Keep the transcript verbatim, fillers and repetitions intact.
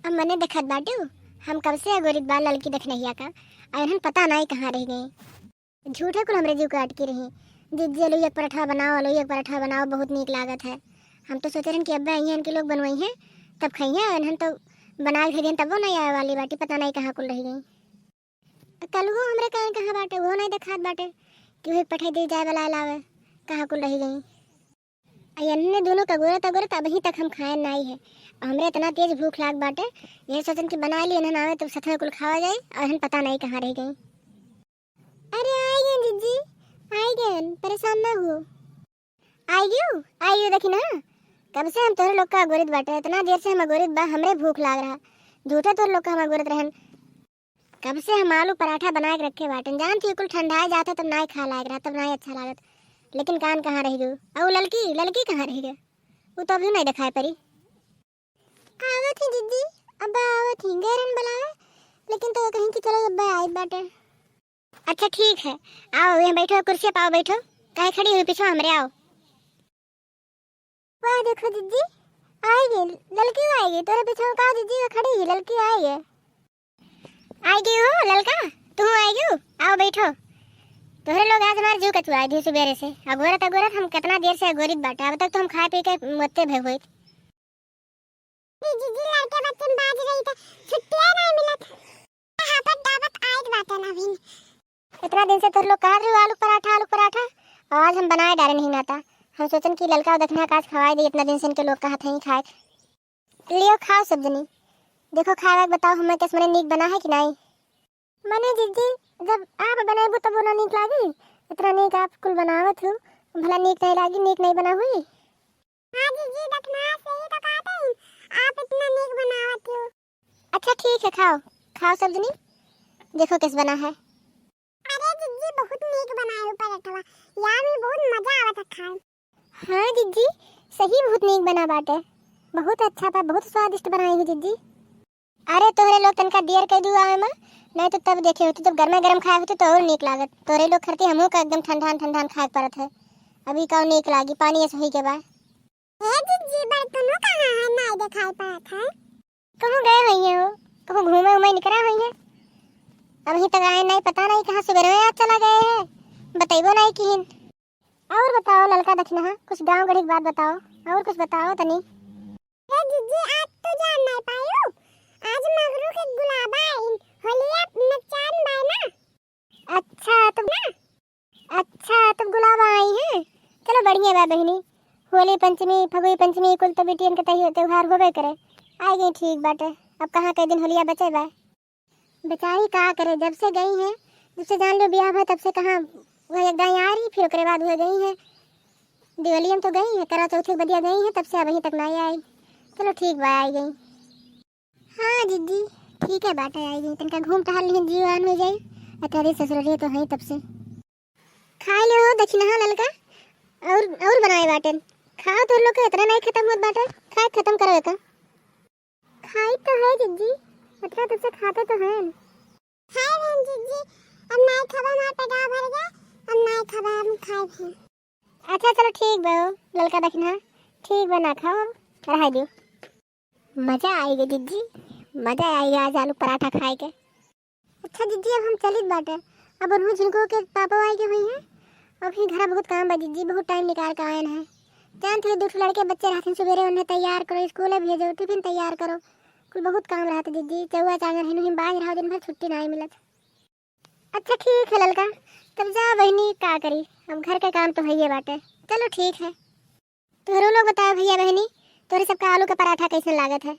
अब मने देखत बाटू, हम कब से अगोरित बा ललकी दखिनहिया का, अउर इन्हन पता नाई कहाँ रहि गई। झूठे कुल हमरे जीव काट के रही, जिज्जी अलुइया के पराठा बनाओ, अलुइया के पराठा बनाओ, बहुत नीक लागत है। हम तो सोचे रहन कि अब्बे अइहैं, इनके लोग बनवइहैं, तब खइहैं, इन्हन तो बनाए के दे दिहन, तबो नाई आवे वाली बाटी, पता नाई कहाँ कुल रहि गई। कलुओ हमरे कान कहाँ बाटे, उहो नाई देखात बाटे कि उहे पठाई दे जाए वाला लावे, कहाँ कुल रहि गई। आ इन्हने दुनो का अगोरत अगोरत अबहीं तक हम खाएन नाई है। हमरे इतना तेज भूख लाग बाटे, यह सोचन कि बनाइ ली, इन्हन आवे तब सथवे कुल खावा जाई, अउर इन्हन पता नाई कहाँ रहि गई। अरे आइ गए जिज्जी, आइ गए, परेशान ना हुओ। आइ गयो, आइ गयो, देखी ना, कब से हम तोहरे लोग का अगोरित बाटे, इतना देर से हम अगोरित बा, हमरे भूख लाग रहा, झूठे तोहरे लोग का हम अगोरत रहन। कब से हम आलू पराठा बनाए के रखे बाटेन, जानत ही कुल ठंडाए जात है, तब नाई खाए लायक रहा, तब नाई अच्छा लागत। लेकिन कान कहाँ रहि गयो? अउ ललकी, ललकी कहाँ रहि गयो? उ तो अभी नाई देखाए परी। आवत ही जिज्जी, अब्बा आवत ही, गैरन बुलावे, लेकिन तो कहीं कि चलो अब्बा आइत बाटे। अच्छा ठीक है, आओ यहाँ बैठो, कुर्सी पे आओ, बैठो, काहे खड़ी हुई, पीछे हमरे आओ। वाह, देखो जिज्जी, आइ गई, ललकी आइ गई, तोरे पीछे का जिज्जी का खड़ी ही, ललकी आइ गई। आइ गई हो ललका, तू आइ गई, आओ बैठो। तोहरे लोग आज हमार जीव कचुआइ दिहे सुबेरे से, अगोरत अगोरत हम कितना देर से अगोरित बाटे, अब तक तो हम खाए पी के मत्ते भय होइत। ए जिज्जी, लड़के बच्चे में बाज रही त छुट्टिया नाई मिलत। हापत डाबत आइत बाटे ना अभी। इतना दिन से तोहरे लोग कहत रही आलू पराठा, आलू पराठा, अउर आज हम बनाए डारे नहीं नाता। हम सोचन कि ललका अउ दखिना का आज खवाए दे, इतना दिन से इनके लोग कहत हैं खाए। लियो खाओ सब जनी, देखो खाए के बताओ हमें कैसे मने नीक बना है कि नाई। मने जिज्जी, जब आप बनाइबू तब ना नीक लागी, इतना नीक आप कुल बनावत हो, भला नीक नाई लागी, नीक नाई बना हुई। हाँ जिज्जी, दखिना से ही तो कहते हैं, आप इतना नीक बनावत हो। अच्छा ठीक है, खाओ, खाओ सब जनी, देखो कैसे बना है। अरे जिज्जी, बहुत नीक बनाए हो पराठवा, यार में बहुत मजा आवत है खाए। हाँ जिज्जी, सही बहुत नीक बना बाटे, बहुत अच्छा बा, बहुत स्वादिष्ट बनाई हो जिज्जी। अरे तोहरे लोग तनका देर कइ दू आवे में, नाई तो तब देखे होती, जब गर्मा गर्म खाए होती तो अउर नीक लागत। तोहरे लोग खरती हमहू का एकदम ठंडान ठंडान खाए के पड़त है। अभी का नीक लागी, पानी ऐसे ही के बा। ए जिज्जी, बर्तनो कहाँ है, नाई देखाई पड़त है। कहूँ गए होइहैं हो, कहूँ घूमे उमे निकरा होइहैं। अबहीं तक आए नाई, पता नाई कहाँ सुबेरे में आज चला गए हैं, बतइबो नाई किहिन। अउर बताओ ललका दखिनहा, कुछ गाँव गढ़ी के बात बताओ, अउर कुछ बताओ तनी। ए जिज्जी, आज तो जान नाई पायो, आज मगरू के गुलाबा आइन, होलिया में चान बाय ना। अच्छा, तब ना? अच्छा, तब गुलाबा आई हैं। चलो, बढ़िया बा बहिनी। होली पंचमी, फगुई पंचमी, कुल तो बिटियन के तही-, त्योहार होबे करे। आइ गई, ठीक बाटे। अब कहाँ कई दिन होलिया बचे बा? बेचारी का करे, जब से गई हैं, जब से जान लो बियाह भा, तब से कहाँ वह एक दाईं आ रही, फिर ओकरे बाद वह गई हैं। दिवाली में तो गई हैं, करवा चौथ के बदिया गई हैं, तब से अबहीं तक नाई आई। चलो, ठीक बा, आइ गई। हाँ जिज्जी, ठीक है बाटे, आइ गई। तनका घूम टहल लिहन, जीव आन हो जाई। अतरी ससुररिये तो है तब से। खाइ ले हो दखिनहा ललका, अउर, अउर बनाए बाटेन। खाओ, तोर लोग के इतना नाई खतम होत बाटे, खाए खतम करो एका। खाई तो है जिज्जी, इतना तब से खाते तो हैं। हाय बहन जिज्जी, अब नाई खाबा, हमार पेटवा भर गया, अब नाई खाबा, हम खाए भी। अच्छा चलो ठीक बा हो, ललका दखिनहा, ठीक बा ना खाओ, रहा दियो। मजा आइगे जिज्जी, मजा आइगे आज आलू पराठा खाए के। अच्छा जिज्जी, अब हम चलित बाटे, अब उन्हों झिनको के पापा आइगे हुई हैं, अब ही घरा बहुत काम बा जिज्जी, बहुत टाइम निकाल के आयन है। जानत हो दू ठो लड़के बच्चे रहथिन, सुबेरे उन्हें तैयार करो, स्कूल भेजो, टिफिन तैयार करो, कुल बहुत काम रहत जिज्जी, चौआ चांगर हिन हिम बाज रहा दिन भर छुट्टी नाई मिलत। अच्छा ठीक है ललका, तब जा बहिनी, का करी, अब घर के काम तो हइये बाटे। चलो ठीक है। तोहरो लोग बताओ भैया बहिनी, तोहरे सबका आलू का पराठा कैसन लागत है?